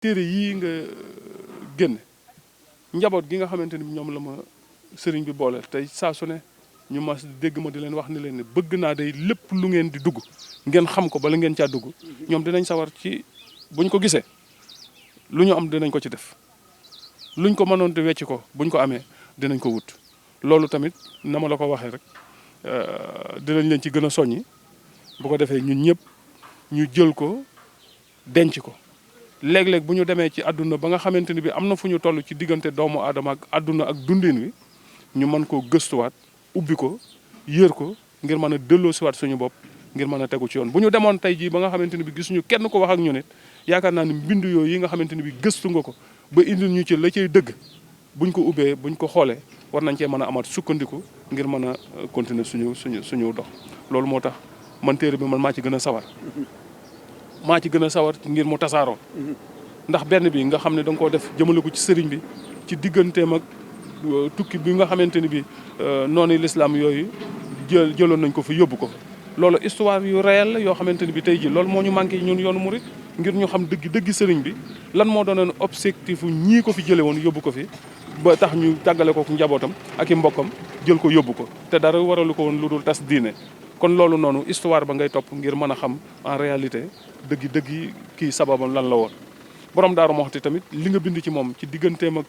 téere yii nga génne njaboot gi nga xamante ni ñoom la ma sëriñ bi boole tey saa su ne ñu mas dégg ma di leen wax ni leen ne bëgg naa day lépp lu ngeen di dugg ngeen xam ko bala ngeen caa dugg ñoom dinañ sawar ci buñ ko gisee lu ñu am dinañ ko ci def luñ ko mënoon di wecc ko buñ ko amee dinañ ko wut. loolu tamit na ma la ko waxee rek dinañ leen ci gën a soññi bu ko defee ñun ñëpp ñu jël ko denc ko. léeg-léeg bu ñu demee ci àdduna ba nga xamante ni bi am na fu ñu toll ci diggante doomu aadama ak àdduna ak dundin wi ñu mën koo gëstuwaat ubbi ko yër ko ngir mën a delloosiwaat suñu bopp ngir mën a tegu ci yoon. bu ñu demoon tey jii ba nga xamante ni bi gisuñu kenn ko wax ak ñu nit yaakaar naa ni mbind yooyu yi nga xamante ni bi gëstu nga ko ba indil ñu ci la cay dëgg buñ ko ubbee buñ ko xoolee war nañ cee mën a amaat sukkandiku ngir mën a continuer suñu dox. loolu moo tax man téere bi man maa ci gën a sawar. maa ci gën a sawar ngir mu tasaaroo ndax benn bi nga xam ne da nga koo def jëmale ko ci sëriñ bi ci digganteem ak tukki bi nga xamante ni bi noonu lislaam yooyu jëloon nañ ko fi yóbbu ko. loolu histoire yu réel la yoo xamante ni bi tey ji loolu moo ñu manqué ñun yoonu murit ngir ñu xam dëgg sëriñ bi lan moo doonoon objectif ñii ko fi jële woon yóbbu ko fi ba tax ñu tàggale ko njabootam ak i mbokkam jël ko yóbbu ko te dara waralu ko woon lu dul tas diine. kon loolu noonu histoire ba ngay topp ngir mën a xam en réalité dëggi kii sababam lan la woon. borom Daaru Muxti tamit li nga bind ci moom ci digganteem ak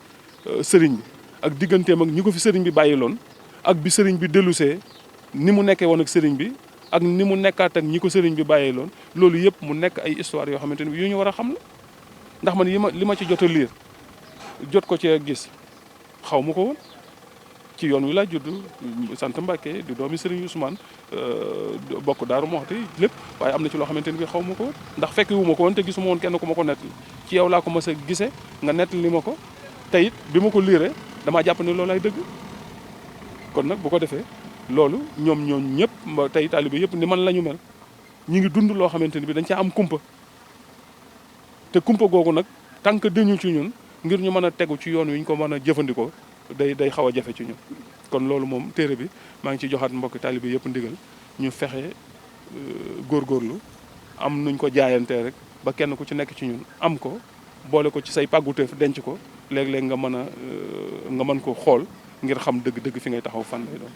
sëriñ bi ak digganteem ak ñi ko fi sëriñ bi bàyyiloon ak bi sëriñ bi dellusee ni mu nekkee woon ak sëriñ bi ak ni mu nekkaat ak ñi ko sëriñ bi bàyyiloon loolu yëpp mu nekk ay histoire yoo xamante ni yu ñu war a xam la. ndax man li ma ci jot a liir jot ko cee gis xaw ma ko woon. ci yoon wi laa judd sant Mbàkke di doomi Serigne Ousmane bokk Daaru Muxti lépp waaye am na ci loo xamante ni bi xaw ma ko woon ndax fekk wu ma ko woon te gisuma woon kenn ku ma ko nettali ci yow laa ko mas a gisee nga nettali ma ko te it bi ma ko liiree damaa jàpp ne loolu ay dëgg. kon nag bu ko defee loolu ñoom ñëpp tey taalibe yëpp ni man la ñu mel ñu ngi dund loo xamante ni bi dañ caa am kumpa te kumpa googu nag tant que dañu ci ñun ngir ñu mën a tegu ci yoon wi ñu ko mën a jëfandikoo day xaw a jafe ci ñun. kon loolu moom téere bi maa ngi ci joxaat mbokki taalibe yëpp ndigal ñu fexe góorgóorlu am nuñ ko jaayantee rek ba kenn ku ci nekk ci ñun am ko boole ko ci say pàgguteef denc ko léeg-léeg nga mën ko xool ngir xam dëgg-dëgg fi ngay taxaw fan lay doon.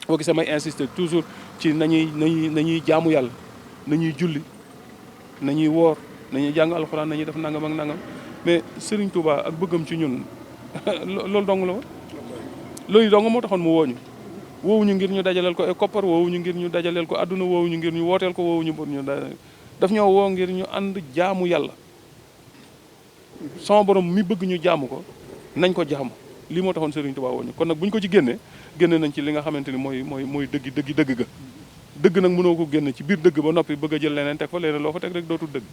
boo gisee may insister toujours ci nañuy jaamu yàlla nañuy julli nañuy woor nañuy jàng alxuraan nañuy def nangam ak nangam mais Serigne Touba ak bëggam ci ñun loolu dong la woon. loolu dong moo taxoon mu wooñu woowuñu ngir ñu dajaleel ko ay koppar woowuñu ngir ñu dajaleel ko àdduna woowuñu ngir ñu wooteel ko woowuñu pour ñu daf ñoo woo ngir ñu ànd jaamu yàlla sama borom mi bëgg ñu jaamu ko nañ ko jaamu lii moo taxoon Serigne Touba wooñu kon nag bu ñu ko ci génnee nañ ci li nga xamante ni mooy dëgg ga dëgg nag mënoo ko génne ci biir dëgg ba noppi bëgg a jël leneen teg fa leneen loo fa teg rek dootul dëgg.